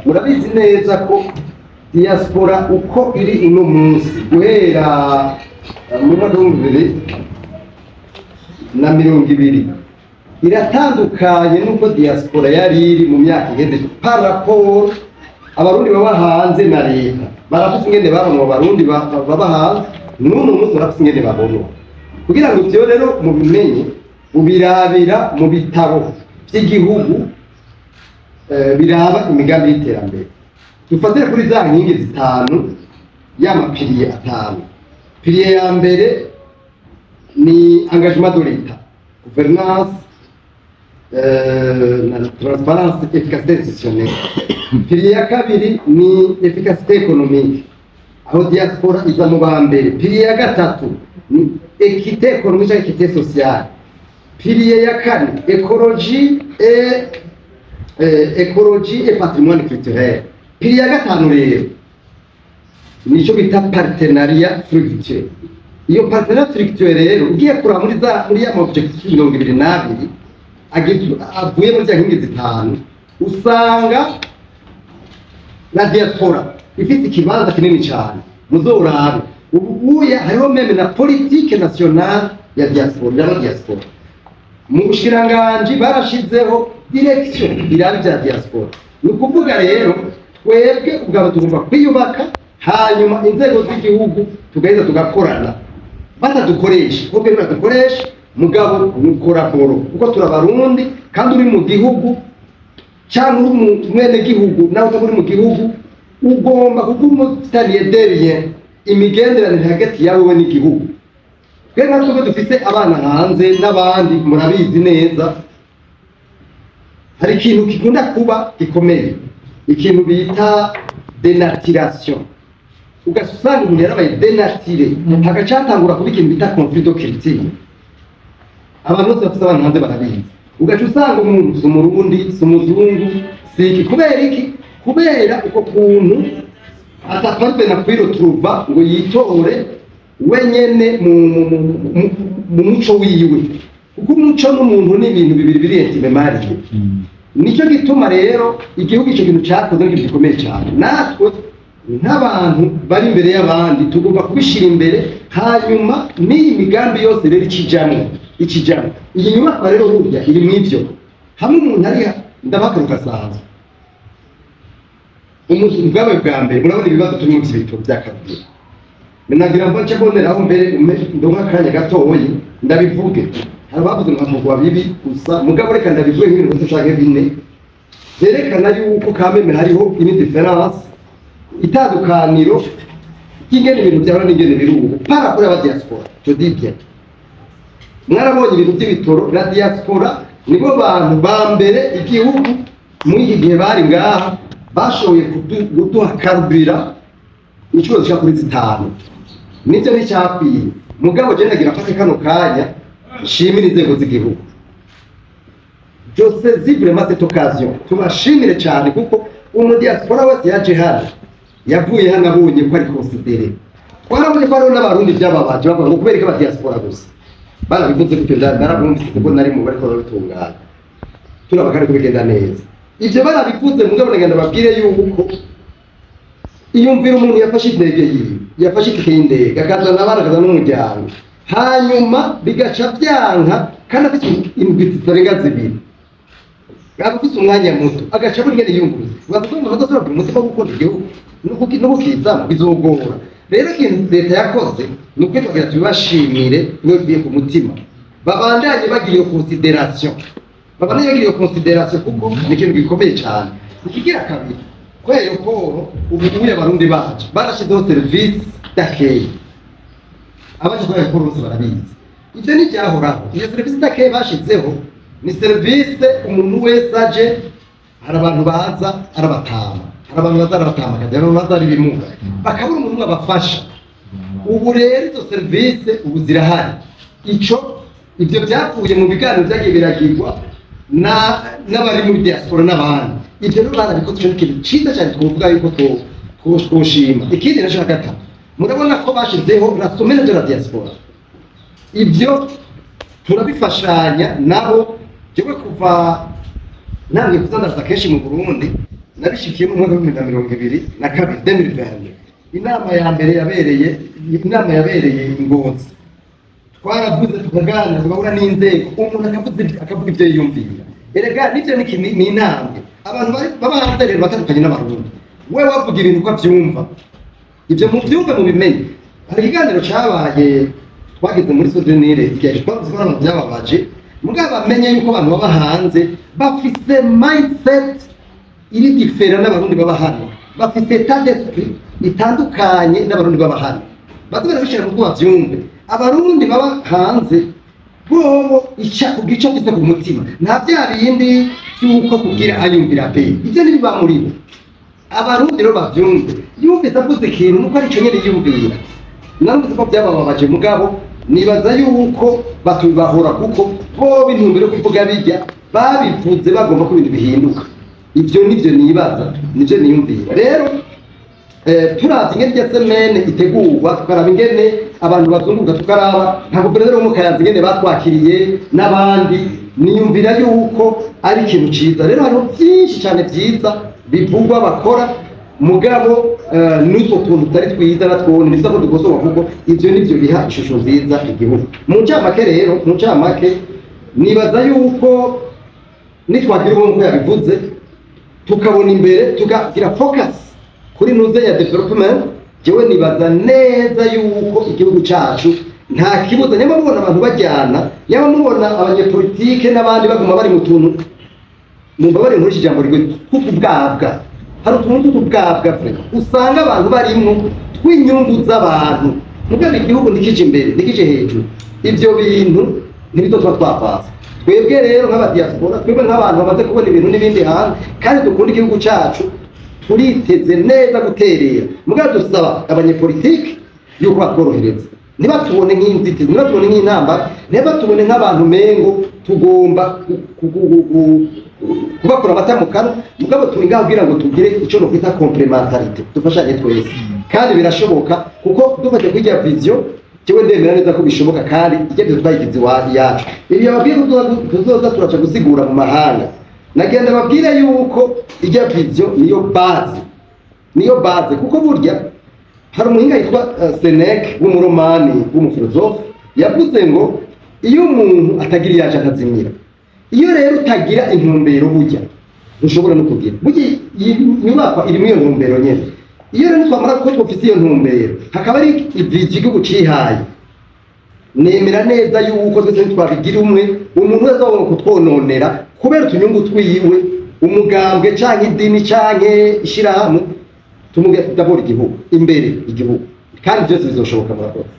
Murabizi neza ko diaspora uko iri uno munsi, guhera mu mwaka w'2020, iratandukanye n'uko diaspora yari iri mu myaka iheze par rapport Abarundi baba hanze na leta. Barafise ingene babonwa, Abarundi baba hanze n'uno munsi barafise ingene babonwa. Kugira ngo ivyo rero mubimenye, ubirabira mu bitabo vy'igihugu biraba imigambi y'iterambere. Dufatire kuri za nkingi zitanu, y'ama piliers atanu. Pilier ya mbere ni engagement de l'État, gouvernance na transparence, efficacité institutionnelle. Pilier ya kabiri ni efficacité économique, aho diaspora iza mu ba mbere. Pilier ya gatatu ni équité économique cyangwa équité sociale. Pilier ya kane, écologie et patrimoine culturel. Pilier ya gatanu rero nico bita partenariat fructueux. Iyo partenariat fructueux rero, ugiye kuraba muri ya objectif 22 avuye muri za nkingi zitanu, usanga la diaspora ifite ikibanza kinini cyane. Muzorabe, ubu uya hariho même na politique nationale ya diaspora, y'aba diaspora. Mu bushikiranganji barashizeho direction iraba ibya diaspora. Ni ukuvuga rero twebwe ubwabo tugomba kwiyubaka, hanyuma inzego z'igihugu tugaheza tugakorana, batadukoresha kuko twebwe badukoresha, mugabo ni collaborer, kuko turabarundi. Kandi uri mu gihugu cyangwa uri mu mwene gihugu, nawe utaba uri mu gihugu, ugomba kuguma ufitaniye des liens, imigenderanire hagati yawe we n'igihugu. Twe nka twebwe dufise abana hanze n'abandi, murabizi neza, hari ikintu gikunda kuba gikomeye, ikintu bita dénaturation. Ugasanga umuntu yarabaye dénaturé, hagaca hatangura kuba ikintu bita conflit de culture. Abantu bose bafise abana hanze barabizi. Ugaca usanga umuntu si Umurundi, si umuzungu, si iki. Kubera iki? Kubera uko kuntu ataparvena kwiretrouva ngo yitore wenyene mu muco wiwe, kuko umuco n'umuntu ni ibintu bibiri biri intimement mariés. Nicyo gituma rero igihugu icyo kintu cyakoze ni ikintu gikomeye cyane. Natwe nk'abantu bari imbere y'abandi tugomba kubishyira imbere, hanyuma n'iyi migambi yose rero ikijamwo. Iyi nyubakwa rero burya iri mu ivyo hamwe umuntu ari. Ndabakaruka asanzwe umuntu bwabaye bwa mbere. Murabona ibibazo turimo by'ibitaro by'akabiri. Nagira ngo nce mboneraho mbere ndonka akanya gatoyi ndabivuge. Hari abavuze ngo havugwa bibi gusa, mugabo reka ndabivuge nk'ibintu bitatu canke bine vyerekana yuko kameme hariho une différence, itandukaniro ry'ingene ibintu vyahora n'ingene biri ubu par rapport y'aba diaspora, je dis bien. Mwarabonye ibintu by'ibitoro, la diaspora nibo bantu ba mbere igihugu muri iki gihe bari ngaha bashoboye kuduha carburant inshuro zishika kuri zitanu. Nivyo nticyakwiye, mugabo je ndagira mfate kano kanya nshimire inzego z'igihugu. Je saisis vraiment cette occasion tubashimire cyane, kuko umudiaspora wese yaje hano yavuye hano abonye ko ari considéré. Twarabonye ko hariho n'Abarundi byababaje, bavuga ngo kubera ko abadiaspora gusa. Barabivuze gutyo, narabumvise kuko nari mu bariko barabitunganya, turaba kandi ko bigenda neza. Ivyo barabivuze, mugabo nagenda babwire yuko iyumvira umuntu yafashe indege yiwe, yafashe itike y'indege, akazana abana, akazana n'umuryango, hanyuma bigaca byanka kandi afite indwi zitarenga 2, aba afise umwanya muto, agaca abura ingene yiyunguruza. Bavuga ngo umuntu azosubira umutima wo gukunda igihugu no kukizamo bizogora. Rero ikintu leta yakoze ni ukwitwagira, tubibashimire bivuye ku mutima. Babandanye bagira iyo considération, babandanye bagira iyo considération, kuko ni ikintu gikomeye cyane. Ikigira kabiri, kubera ko ubu ubuye Abarundi bacu barashyizeho service d'accueil, abaje kuri aéroport bose barabizi, ibyo ntibyahoraho. Iyo service d'accueil bashizeho ni service umuntu wese aje. Hari abantu baza arabatama, hari abantu baza arabatamakazi, hari abantu baza ari ibimuga, bakabura umuntu abafasha. Ubu rero izo serivisi ubu zirahari. Ico ibyo byavuye mu biganiro byagiye biragirwa n'abari muri diaspora n'abandi. Ibyo rero barabikoze, ico ni ikintu ciza cyane twovuga yuko twoshima. Ikindi naco gatatu, murabona ko bashizeho la Semaine de la diaspora. Ibyo turabifashanya nabo. Jewe kuva ntangiye kuza ndaza kenshi mu Burundi, Nabishikiye mu mwaka wa 2022, 2022. Inama ya mbere yabereye, inama yabereye i Ngozi, twaravuze, tukaganira, tugahura n'inzego, umuntu akavuga ibyo yiyumvira. Erega nibyo ni intambwe. Abantu baba hanze rero batandukanye n'Abarundi. We wavuga ibintu uko abyumva, ibyo mubyumve, mubimenye. Hari ikiganiro cyabaye twageze muri souvenir igihe twavuze ko abantu byababaje, mugabo bamenye yuko abantu baba hanze bafise mindset iri différent n'Abarundi baba hano, bafise état d'esprit itandukanye n'Abarundi baba hano. Baze barabishira mu bavyumve. Abarundi baba hanze bobo ica kugica afise ku mutima, nta bya bindi by'uko kugira ayumvira pe, ibyo ntibiba muri bo. Abarundi rero bavyumve, yumvise avuze ikintu nuko arico nyene yiyumvira. Narumvise ko byabababaje, mugabo nibaza yuko batubahora, kuko bo intumbero yo kuvuga bijya babivuze bagomba ko ibintu bihinduka. Ibyo nivyo nibaza, nivyo niyumvira. Rero turavye ingene irya semaine itegurwa, tukaraba ingene abantu bazunguruka, tukaraba nka guverineri wo mu Kayanza ingene batwakiriye n'abandi, niyumvira yuko ari ikintu ciza. Rero hariho byinshi cyane byiza bivugwa bakora, mugabo n'utwo tuntu tutari twiza natwone ni ko dukosorwa, kuko ivyo nivyo biha ishusho nziza igihugu. Mu ncamake rero, mu ncamake, nibaza yuko nitwagira ubumwe nkuko yabivuze, tukabona imbere, tukagira focus kuri nuze ya development, jewe nibaza neza yuko igihugu cacu nta kibuza. Nyama mubona abantu bajyana, nyama mubona abanyepolitike n'abandi baguma bari mu tuntu, mumbabarire nkoresha ijambo rigwe, tw'utubwabwa. Hari utuntu tw'utubwabwa vraiment usanga abantu barimwo tw'inyungu z'abantu, mugabo igihugu ntikije imbere, ntikije hejuru. Ivyo bintu ntibizotuma twapfaza. Twebwe rero nk'abadiaspora, twebwe nk'abantu bamaze kubona ibintu n'ibindi hanze kandi dukunda igihugu cacu, turiteze neza guterera. Mugabo dusaba abanyepolitike yuko batworohereza, ntibatubone nk'inzitizi, ntibatubone nk'intambara, ntibatubone nk'abantu mengo tugomba kubakora amata mu kanwa. Mugabo turi ngaho kugira ngo tugire icyo nokwita complémentarité, dufashanye twese, kandi birashoboka, kuko dufate kuri irya vision, jewe ndemera neza ko bishoboka. Kandi irya vision twayigize iwacu. Ibi yababwiye ko tuzoza turaca gusigura mu mahanga, nagenda babwire yuko irya vision niyo base, niyo base, kuko burya hari umuhinga yitwa Sénèque w'umuromani w'umufilozofe yavuze ngo iyo umuntu atagira iyaje akazimira. Iyo rero utagira intumbero, burya ntushobora no kugira. Burya iyi nyubakwa irimo iyo ntumbero nyene. Iyo rero twamara ko twofise iyo ntumbero, hakaba ari ivision igihugu cihaye, nemera neza yuko twese twabigira umwe. Umuntu wese agomba kutwononera kubera utunyungu twiwe, umugambwe canke idini canke ishirahamwe, tumuge d'abord igihugu imbere, igihugu, kandi byose bizoshoboka. Murakoze.